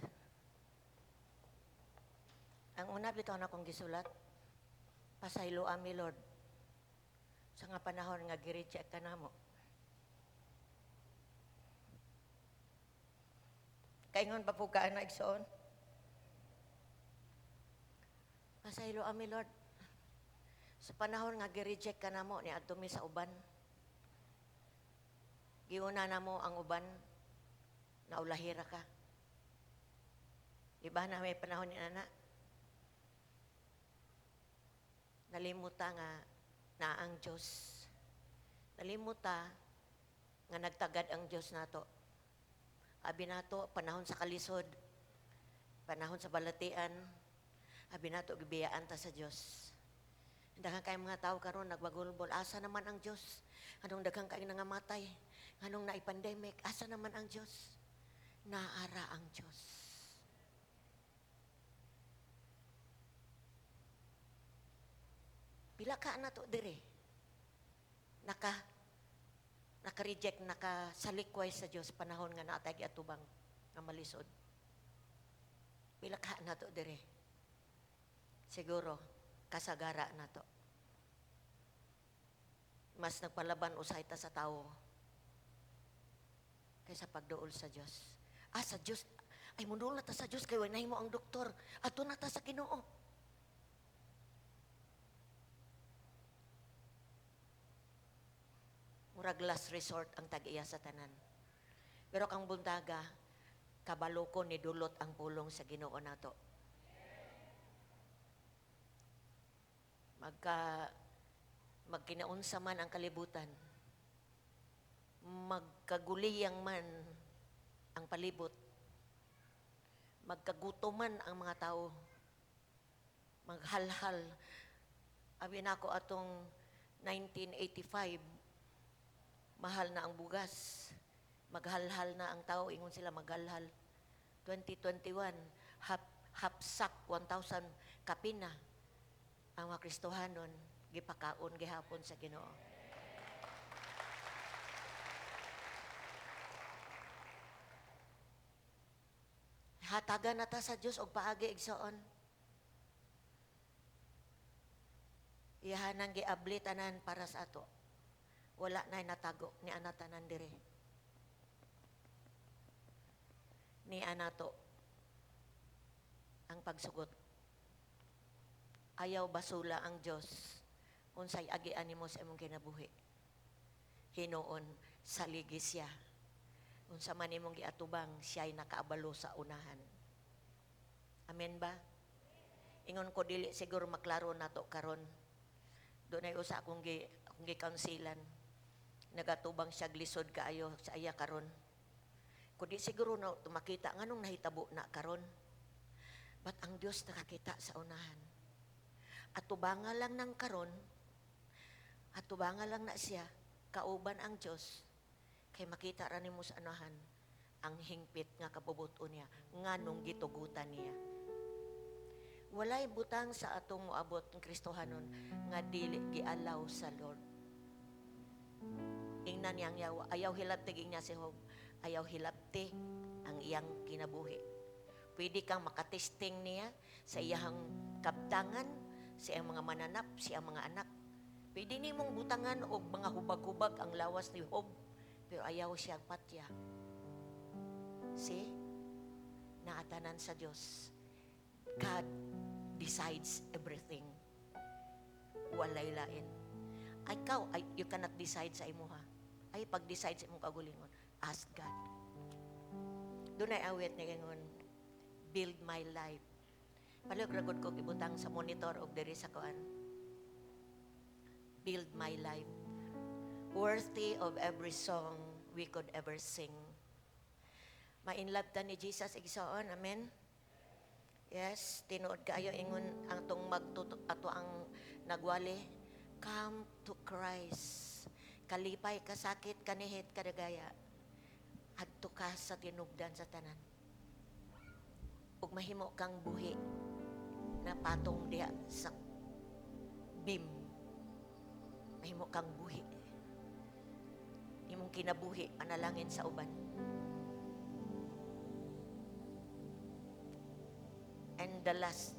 Ang una bitaw na akong gisulat, pasayloa mi, Lord. Sa nga panahon nga gi-reject ka namo. Kaingon pa po ka na, igsoon? Pasaylo ami, Lord. Sa panahon nga gi-reject ka namo, ni adto mi sa uban. Giuna namo ang uban, naulahira ka. Di ba na may panahon ni ana? Nalimuta nga na ang Diyos. Nalimuta nga nagtagad ang Diyos nato. Abi nato, panahon sa kalisod, panahon sa balatian, abi nato, gibiyaan ta sa Diyos. Daghan kay mga tao karon nagbagulbol, asa naman ang Diyos? Anong daghan kay nangamatay? Anong naay pandemic? Asa naman ang Diyos? Naara ang Diyos. Pila ka na to dire? Naka-reject, naka-salikway sa Diyos panahon nga naatay atubang nga malisod. Pila ka na to dire? Siguro, kasagara na to. Mas nagpalaban usay ta sa tao kaysa pagduol sa Diyos. Ah, sa Diyos. Ay, muduol na ta sa Diyos kay way mo ang doktor. Ato na ta sa Ginoo. Murag last resort ang tag-iya sa tanan. Pero kang buntaga, kabalo ko ni dulot ang pulong sa Ginoo nato. Magkinaunsa man ang kalibutan, magkaguliyang man ang palibot, magkagutom man ang mga tao, maghalhal. Abi nako atong 1985, mahal na ang bugas, maghalhal na ang tao, ingon sila maghalhal. 2021, half sack, 1,000 kapina ang mga Kristohanon, gipakaon gihapon sa Ginoo. Hatagan na ta sa Dios og paagi, igsoon. Iyahan ang giabli tanan para sa ato. Wala na natago ni ana tanan dire. Ni anato ang pagsugot. Ayaw basula ang Dios unsay agian nimo sa imong kinabuhi. Hinuon saligi siya. Unsa man imong giatubang, siya'y nakaabalo sa unahan. Amen ba? Ingon ko, dili siguro maklaro nato karon. Dunay usa akong gi-counselan. Nagatubang siya lisod kaayo sa iya karon. Kundi siguro na makita nganong nahitabo na karon. But ang Dios nakakita sa unahan. Atubanga lang ng karon, atubanga lang na siya, kauban ang Dios, kay makita ra nimo sa unahan ang hingpit nga kabubuton niya, nganong gitugutan niya. Walay butang sa atong moabot ng Kristohanon nga dili gialaw sa Lord. Ingnan niyang yawa, ayaw hilabti niya si Job, ayaw hilabti ang iyang kinabuhi. Pwede kang makatesting niya sa iyang kaptangan, sa iyang mga mananap, sa iyang mga anak. Pwede nimong butangan og mga hubag-hubag ang lawas ni Job, pero ayaw siya patya. See? Naatanan sa Diyos. God decides everything. Walay lain. Ay, ikaw, ay, you cannot decide sa imuha. Ay, pag-decide sa imong kagulingon, ask God. Dunay awit nga ingon, "Build my life." Palihog ra gud ko ibutang sa monitor og diri sa kuan. "Build my life. Worthy of every song we could ever sing." Ma-inlove ta ni Jesus, igsoon. Amen? Yes, tinuod kaayo ingon ang tong magtuto ato ang nagwali. Come to Christ. Kalipay, kasakit, kanihit, kadagaya. Adto ka sa tinubdan sa tanan. Ug mahimo kang buhi na patong diha sa beam. Mahimo kang buhi. Imong kinabuhi panalangin sa uban. And the last,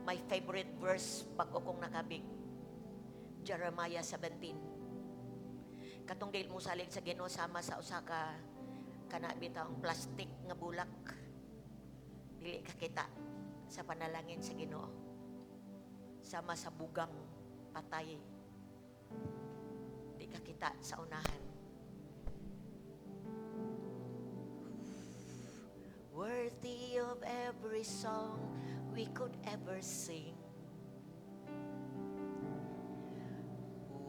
my favorite verse bag-o kong nakabig. Jeremiah 17. Katong dili mo salig sa Ginoo, sama sa usa ka kana bitawng plastic nga bulak. Dili ka kita sa panalangin sa Ginoo. Sama sa bugang patay. Di ka kita sa unahan. Worthy of every song we could ever sing.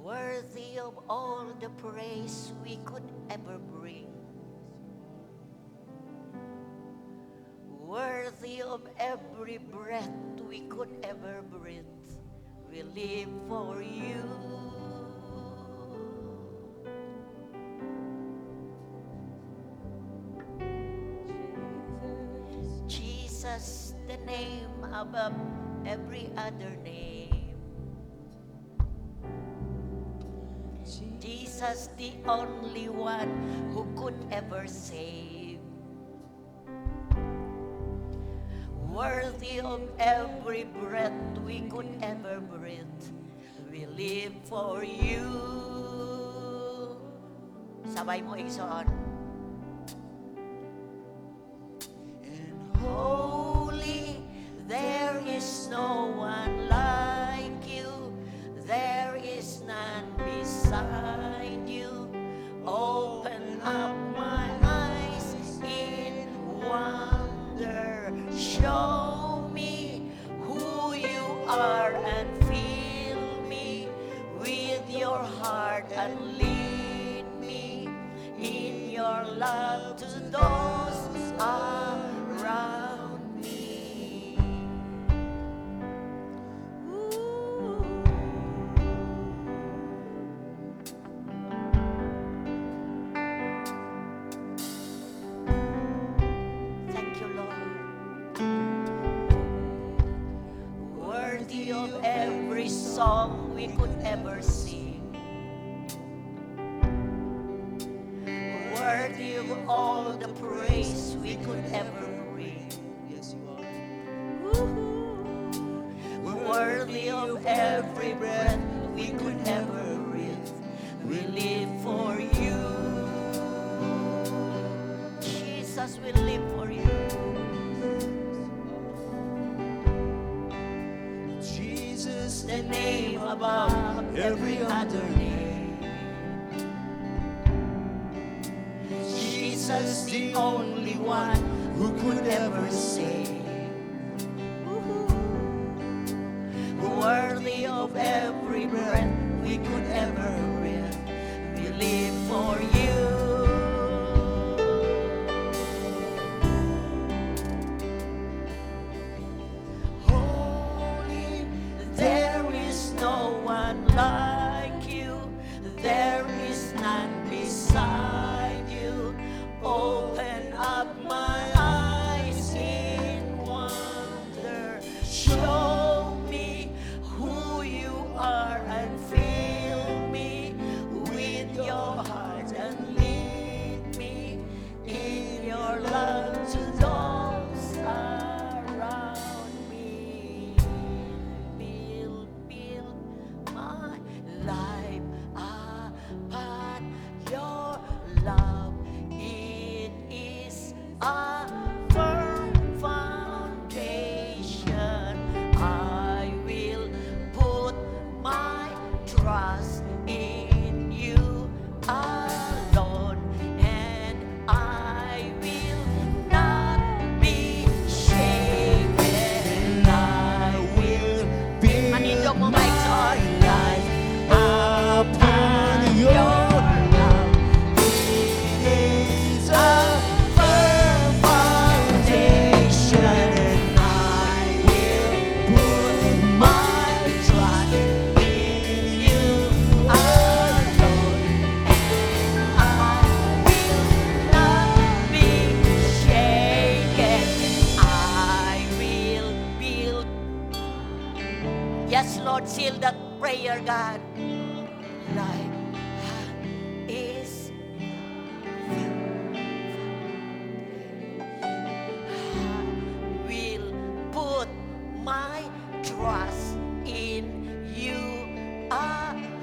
Worthy of all the praise we could ever bring. Worthy of every breath we could ever breathe. We live for you. Jesus, the name above every other name. Jesus, the only one who could ever save. Worthy of every breath we could ever breathe. We live for you. Sabay mo, igsoon. And Holy, there is no one like you. There is none beside you. Open up my eyes in wonder. Show me who you are and fill me with your heart and lead me in your love to those around me. Ooh. Thank you, Lord. Worthy of every song we could ever sing. Worthy of all the praise we could ever bring. Yes, you are. Worthy of every breath we could ever breathe. We live for you. Jesus, we live for you. Jesus, The name above every other name. Jesus, the only one who could ever save. Worthy of every breath we could ever breathe. We live for you. Holy, there is no one like you. There is none beside you. Open up my eyes in wonder. Show me who you are and fill me with your heart and lead me in your love to those around me. Build, build my life upon your love. It is a firm foundation. I will put my trust in you alone, and I will not be shaken. I will build Manindog mo, my Mike, son. Life upon your love. Is a firm foundation, and I will put my trust in you alone, I will not be shaken. I will build. Yes, Lord, seal that prayer, God. Life is will put my trust in you alone.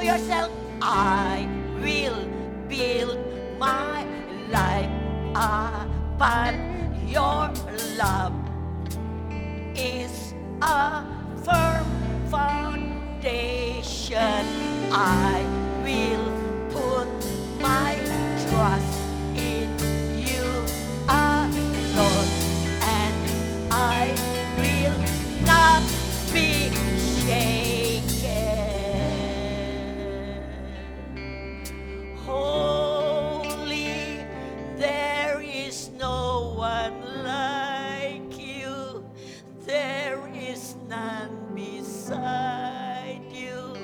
to yourself, "I will build my life upon your love is a firm foundation. I will put my trust in you alone, and I will not be shaken." Holy, there is no one like you. There is none beside you.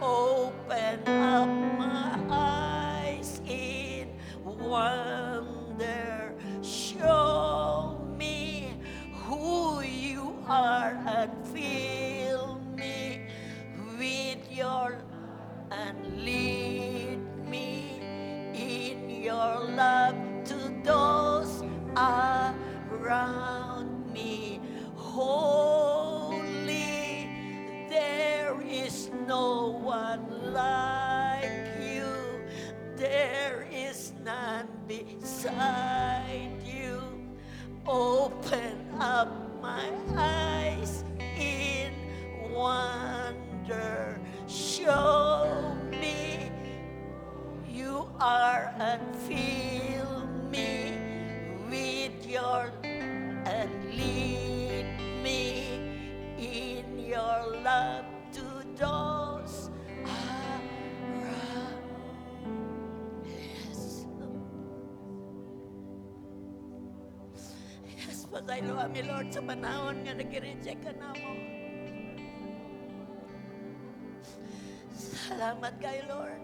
Open up my eyes in wonder. Show me who you are and fill me with your and lead me in your love to those around me. Holy, there is no one like you. There is none beside you. Open up my eyes in wonder. Show me you are and fill me with your and lead me in your love to those around. Yes. Yes, pasaylo mi, Lord, sa panahon nga nag-reject ka namo. Salamat kay Lord.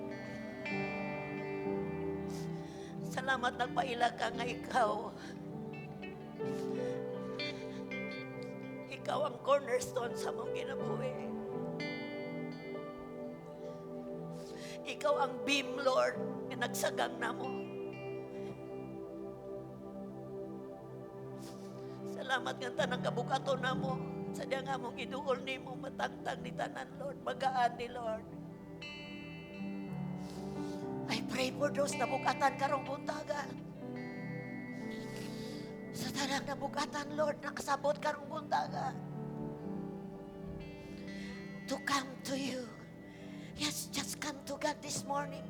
Salamat nagpaila ka nga ikaw. Ikaw ang cornerstone sa among kinabuhi. Ikaw ang beam, Lord, nga nagsagang namo. Salamat nga tanang kabukaton namo. Sa diya nga among giduol nimo, matangtang ni tanan, Lord. Magaan ni Lord. I pray for those nabukatan karong buntaga. Sa tanang nabukatan, Lord, nakasabot karong buntaga. To come to you. Yes, just come to God this morning.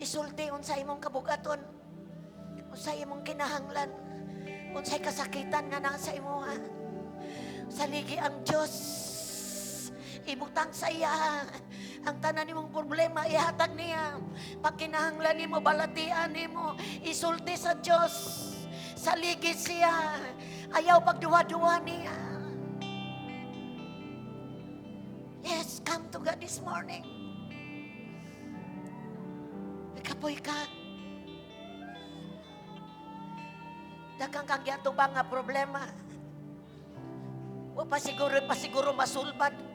Isulti unsa imong kabugaton, unsay imong kinahanglan, unsay kasakitan nga naa sa imuha. Saligi ang Dios. Ibutang sa iya ang tanan nimong problema, ihatag niya. Pagkinahanglan nimo, balatian nimo, isulti sa Dios. Saligi siya. Ayaw pagduwa-duwa niya. Yes, come to God this morning. Kapoy ka. Daghang kang giatubang nga problema. Wa pa siguro masulbad.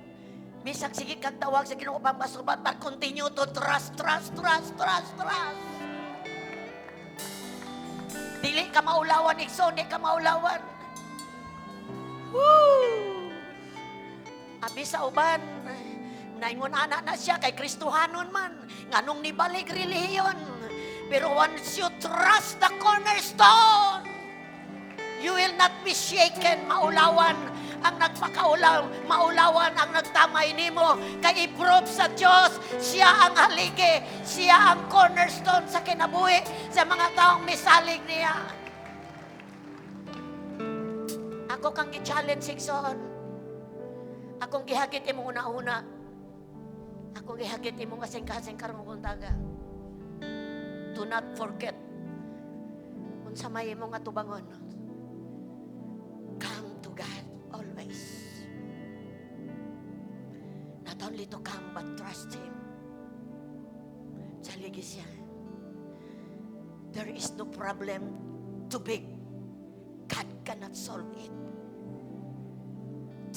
Bisag sige kag tawag sa Ginoo pa masulbad, but continue to trust, trust, trust, trust, trust. Dili ka maulawan, igsoon, di ka maulawan. Woo! Abi sa uban, naingon ana na siya kay Kristohanon man, nganong nibalik relihiyon. Pero once you trust the cornerstone, you will not be shaken, maulawan ang nagpakaulaw, maulawan ang nagtamay nimo. Kay i-prove sa Diyos, siya ang haligi, siya ang cornerstone sa kinabuhi sa mga taong misalig niya. Ako kang gi-challenge, igsoon. Akong gihagit imong una-una. Akong gihagit imong kasing-kasing karong buntaga. Do not forget unsa may imong atubangon. Come to God always. Not only to come, but trust Him. Saligi siya. There is no problem too big. God cannot solve it.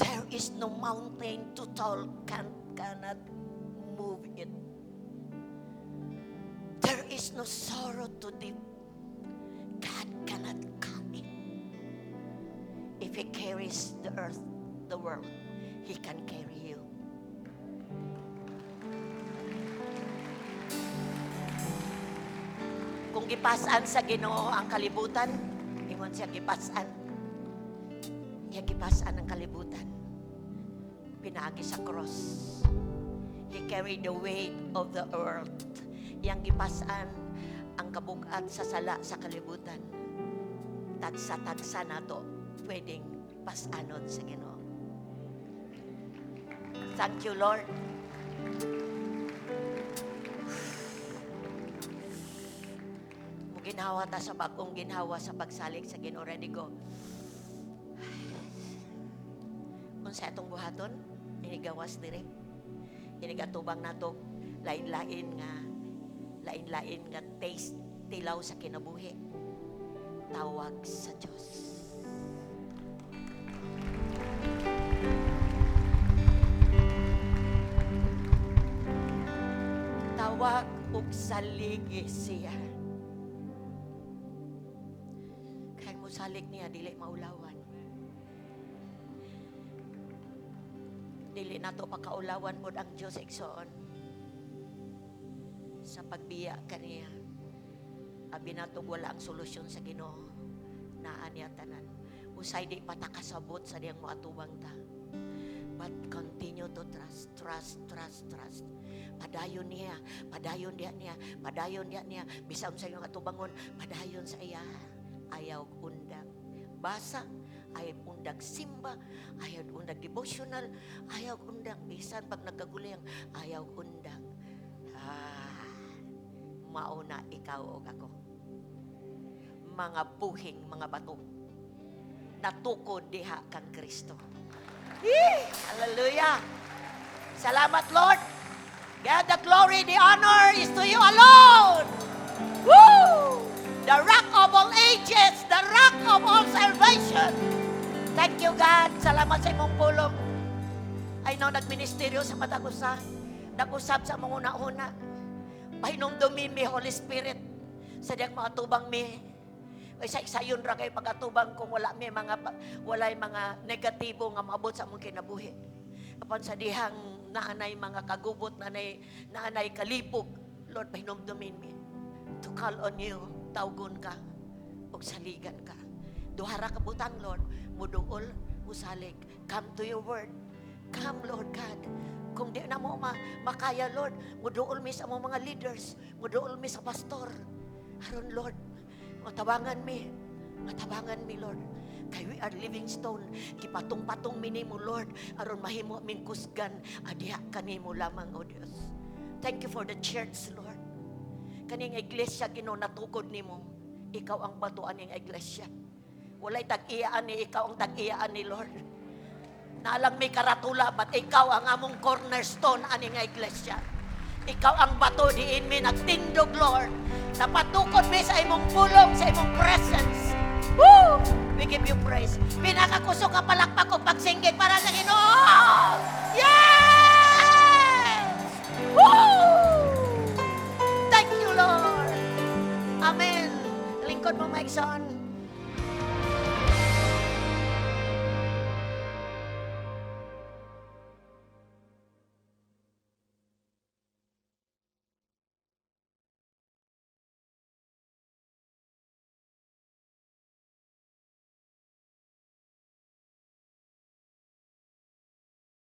There is no mountain too tall, cannot move it. There is no sorrow too deep. God cannot calm it. If He carries the earth, the world, He can carry you. Gipasan sa Ginoo ang kalibutan, ingon siya gipasan. Niya gipasan ang kalibutan. Pinaagi sa cross. He carried the weight of the earth. Iyang gipasan ang kabugat sa sala sa kalibutan. Tagsa-tagsa nato pwedeng pasanon sa Ginoo. Thank you, Lord. Ginhawa ta sa bagong ginhawa sa pagsalig sa Ginoo. Ready, go. Unsa atong buhaton? Inigawas dire. Inigatubang nato lain-lain nga taste tilaw sa kinabuhi. Tawag sa Diyos. Tawag ug saligi siya. Kay mosalig niya dili maulawan. Dili nato pakaulawan pod ang Dios, igsoon. Sa pagbiya kaniya. Abi nato wala ang solusyon sa Ginoo. Naa niya tanan. Usay di pa ta kasabot sa diyang moatubang ta. But continue to trust, trust, trust, trust. Padayon niya, padayon diha niya, padayon diha niya. Bisan sa iyong atubangon, padayon sa iya. Ayaw undag basa, ayaw undag simba, ayaw undag devotional, ayaw undag bisan pag nagkagulyang, ayaw undag. Ah, mauna ikaw og ako. Mga buhing mga bato. Natukod diha kang Kristo. Yee! Hallelujah! Salamat, Lord! God, the glory, the honor is to you alone! Woo! The rock of all ages, the rock of all salvation. Thank you, God. Salamat sa imong pulong. I know, nagministeryo sa matag usa. Nag-usab sa among una-una. Pahinumdumi mi, Holy Spirit, sa diyang mga tubang mi. Ay, sa sayon ra kay pag-atubang kung wala mi mga walay mga negatibo nga maabot sa among kinabuhi. Apan sa dihang naanay mga kagubot, naanay kalipog, Lord, pahinumdumin mi. To call on you, tawgon ka, ug saligan ka. Duha ra ka butang, Lord, muduol, musalig. Come to your word. Come, Lord God. Kung di na mo makaya, Lord, muduol mi sa among mga leaders, muduol mi sa pastor. Aron, Lord, matabangan mi, matabangan mi, Lord. Kay we are living stone. Gipatong-patong mi nimo, Lord, aron mahimo ming kusgan, adiha kanimo lamang, O Dios. Thank you for the church, Lord. Kaning iglesia, Ginoo, natukod nimo. Ikaw ang bato aning iglesia. Walay tag-iyaan ni ikaw ang tag-iyaan ni Lord. Naalang may karatula, but ikaw ang among cornerstone aning iglesia. Ikaw ang bato diin mi nagtindog, Lord. Napatukod mi sa imong pulong, sa imong presence. Woo! We give you praise. Pinakakusog ka palakpak o pagsinggit para sa Ginoo. Yes! Woo! Thank you, Lord. Amen. Lingkod mo, Maigsoon.